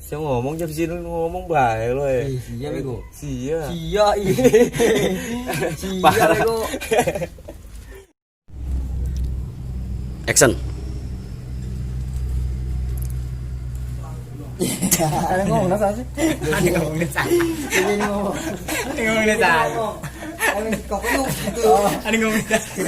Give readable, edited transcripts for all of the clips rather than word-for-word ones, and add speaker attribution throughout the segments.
Speaker 1: Siapa ngomong jam sini ngomong bae lo eh.
Speaker 2: Iya bego.
Speaker 1: Sia.
Speaker 2: Sia iya. Sia bego.
Speaker 3: Action.
Speaker 2: Ada ngomong nasa sih?
Speaker 4: Ada ngomong nasa.
Speaker 2: Ini ngomong.
Speaker 4: Ada ngomong nasa.
Speaker 2: Kok lu gitu.
Speaker 4: Ada ngomong nasa.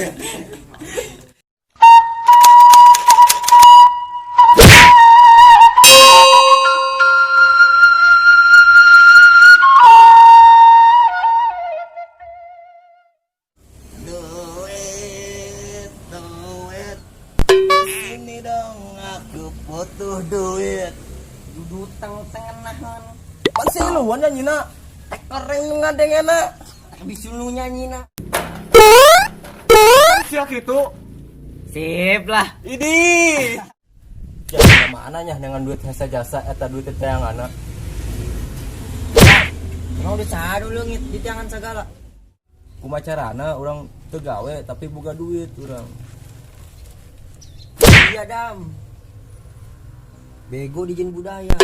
Speaker 1: Duit, duit. Sini dong aku butuh duit.
Speaker 2: Duduk teng-tengenahan.
Speaker 1: Pasti lu nyanyi nak. Kering ngadeng enak.
Speaker 2: Habis lu nyanyi nak.
Speaker 1: Siap gitu.
Speaker 4: Sip lah.
Speaker 1: Ini. Ya mana nya dengan duit jasa jasa eta duit teh yang anak.
Speaker 2: Emang udah sadu lu ngit di tangan segala.
Speaker 1: Kumaha carana urang teu gawe tapi boga duit urang.
Speaker 2: Iya dam. Bego dijin budaya.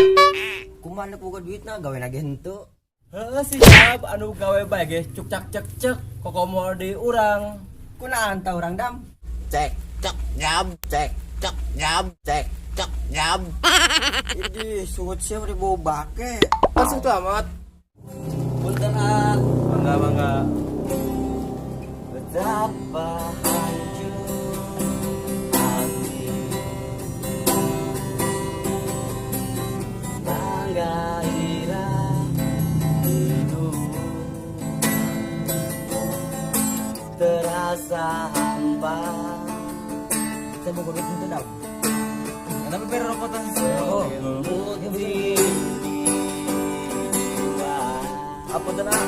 Speaker 2: Kumaha nek boga duitna gawe nage henteu.
Speaker 1: Heeh siap anu gawe bae ge cuk cak cek cek kokomo di urang.
Speaker 2: Kunaon ta urang dam?
Speaker 3: Cek cek nyam cek cek nyam cek cek nyam.
Speaker 2: Ini suhut sia udah bawa bake.
Speaker 1: Langsung tuh amat.
Speaker 2: Punten ah.
Speaker 1: Mangga mangga.
Speaker 2: Betapa hancur hati
Speaker 1: Banggairah hidup terasa hampa.
Speaker 2: Saya mau duit itu dam.
Speaker 1: Kenapa biar rokok tas?
Speaker 2: Oh.
Speaker 1: Apa tuh nak?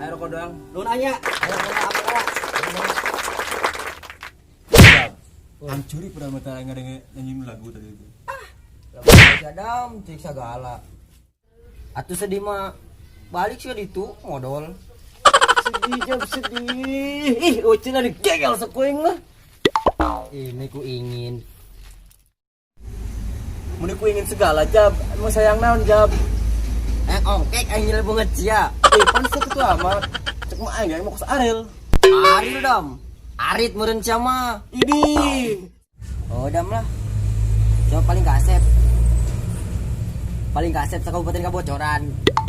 Speaker 1: Ayo rokok doang.
Speaker 2: Lu nanya, ayo apa apa?
Speaker 1: Hancuri pada mata ngadenge nyanyiin lagu tadi itu.
Speaker 2: Ah, dam, cik segala. Atuh sedih mah balik sih itu modal.
Speaker 1: Sedih jam sedih. Ih, ucin ada gegel sekuing lah.
Speaker 2: Ini ku ingin.
Speaker 1: Muni ku ingin segala jab, emang sayang naon jab.
Speaker 2: Ongkek aing nyelebong banget sia.
Speaker 1: Eh, pan sakitu amat. Cek mah aing mau ke Aril.
Speaker 2: Aril dam. Arit meureun sia mah.
Speaker 1: Ini.
Speaker 2: Oh dam lah. Coba paling kasep. Paling kasep sakabupaten kabocoran.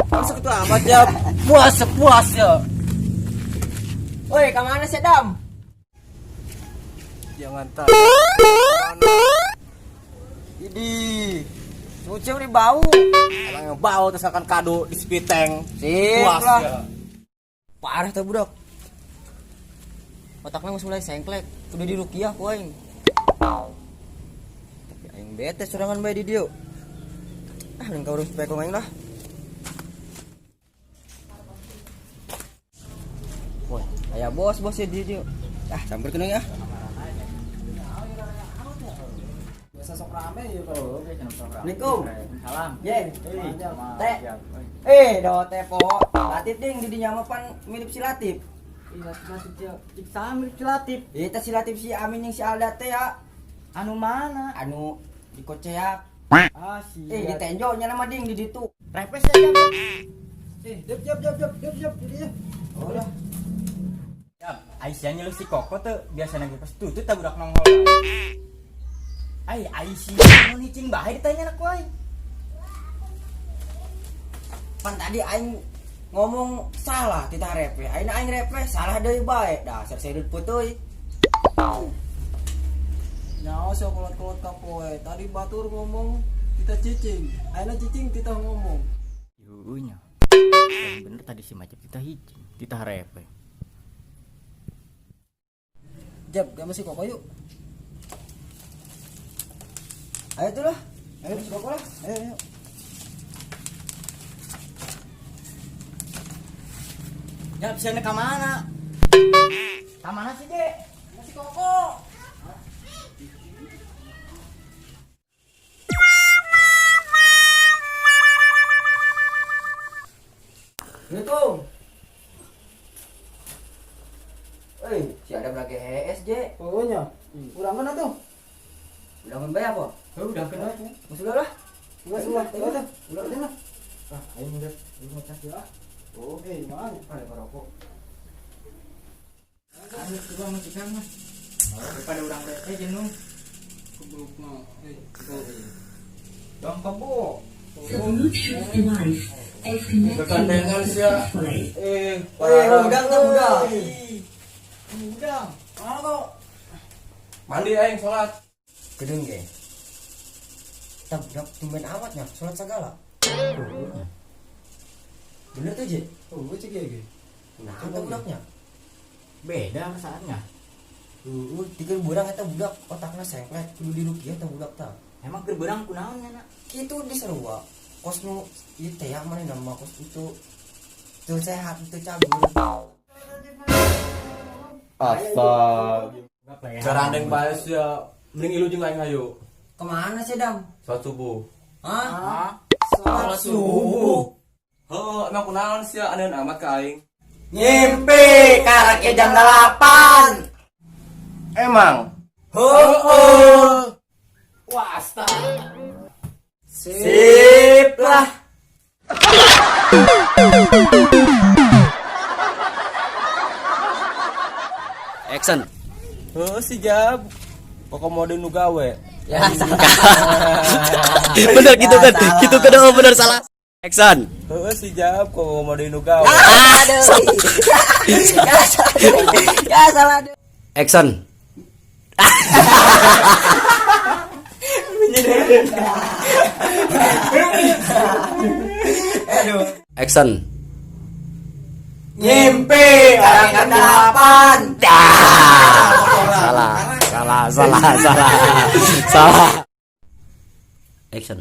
Speaker 1: Pan sakitu amat jab. Puas puas ya.
Speaker 2: Woi, ka mana sih dam?
Speaker 1: Jangan tak.
Speaker 2: Idi. Suci udah bau.
Speaker 1: Emang yang bau terus akan kado di spiteng.
Speaker 2: Sip
Speaker 1: Puas
Speaker 2: lah.
Speaker 1: ya.
Speaker 2: Parah tuh budak. Otaknya geus mulai sengklek. Kudu dirukiah ku aing. Tapi aing bete sorangan bae di dieu. Ah, mending ka urang supaya aing lah. Woi, aya bos-bos ya di dieu. Ah, samperkeun ya.
Speaker 4: Biasa sok rame ya kalau
Speaker 2: Assalamualaikum.
Speaker 4: Salam.
Speaker 2: Jeng. Teh. Eh, do teh po. Latif ding di dinya mah pan mirip si Latif.
Speaker 4: Ih, Latif ya. Cik sama mirip si Latif.
Speaker 2: Eta si Latif si Amin yang si Alda teh ya.
Speaker 4: Anu mana?
Speaker 2: Anu di Koceak.
Speaker 4: Ah, si.
Speaker 2: Eh, di Tenjo nya nama ding di ditu.
Speaker 4: Repes ya, Jam.
Speaker 5: Eh, jap jap jap jap jap jap dia.
Speaker 2: Oh lah.
Speaker 4: Jam, Aisyah nyeluk si Koko tuh biasa nage pas tutut tak budak nongol. Ai, Aisyah mau nicing bae ditanya anak aing.
Speaker 2: Pan tadi aing ngomong salah titah repe. Aing aing repe salah deui bae. Dasar sedut putuy.
Speaker 5: Nyawa sih kolot-kolot kapoe. Tadi batur ngomong kita cicing. Ayeuna cicing kita ngomong.
Speaker 4: Yunya. Bener tadi si Macet kita hicing, titah repe.
Speaker 5: Jap, gak masih koko yuk.
Speaker 2: Ayo tuh lah. Ayo si Koko lah.
Speaker 5: Ayo, ayo.
Speaker 4: Ya, bisa ke mana? Ka mana sih, Dek?
Speaker 5: Masih koko.
Speaker 2: Assalamualaikum. Eh, si Adam lagi HS, Je.
Speaker 5: Oh nya. Urang mana tuh?
Speaker 2: Udah bae apa?
Speaker 4: Oh, udah kena.
Speaker 2: Musuh lah.
Speaker 5: Ulah ulah ulah ulah ulah.
Speaker 4: Ah, aing geus ngecas ya.
Speaker 5: Oh, eh, mana pada rokok.
Speaker 4: Ayo coba mau cikang mah. Daripada urang rete jenuh.
Speaker 5: Goblokna. Eh,
Speaker 4: Dong kebo.
Speaker 6: The Bluetooth device is connected
Speaker 1: Kegandengan sia.
Speaker 6: successfully.
Speaker 1: Eh,
Speaker 2: Eh, udang teh udang.
Speaker 4: Udang.
Speaker 2: Mana kok?
Speaker 1: Mandi aing salat.
Speaker 2: Gedeng ge. Tah budak tumben amatnya salat segala. Bener tuh, Je?
Speaker 5: Oh, cek ya ge.
Speaker 2: Nah, eta budaknya.
Speaker 4: Beda perasaannya.
Speaker 2: Heeh, tiker burang eta budak otakna sengklet kudu dirukiah eta budak tah.
Speaker 4: Emang keur beurang kunaon nya, Nak?
Speaker 2: Kitu diserua. Kos nu ieu teh ya mana nama kos itu teu sehat teu cagur.
Speaker 1: Asta. Carandeng bae sia. Mending ilu jeung aing hayu.
Speaker 2: Kemana sih, Dam?
Speaker 1: Salat subuh.
Speaker 2: Hah?
Speaker 4: Salat
Speaker 2: subuh.
Speaker 1: Heuh, emang kunaon sia aneun amat ka aing.
Speaker 2: Ngimpi karek jam 8.
Speaker 1: Emang.
Speaker 2: Heeh.
Speaker 1: Wah, asta.
Speaker 2: Sip lah.
Speaker 3: Action.
Speaker 1: Heuh si Jab. Pokok mode nu gawe.
Speaker 2: Ya, salah.
Speaker 3: Bener gitu kan? Gitu kan, oh bener salah. Action.
Speaker 1: Heuh si Jab, kok mode nu gawe.
Speaker 2: Aduh. Ya salah. Ya salah.
Speaker 3: Action. Action.
Speaker 2: Ngimpi karek jam 8.
Speaker 3: Salah, salah, salah, salah. Salah. Action.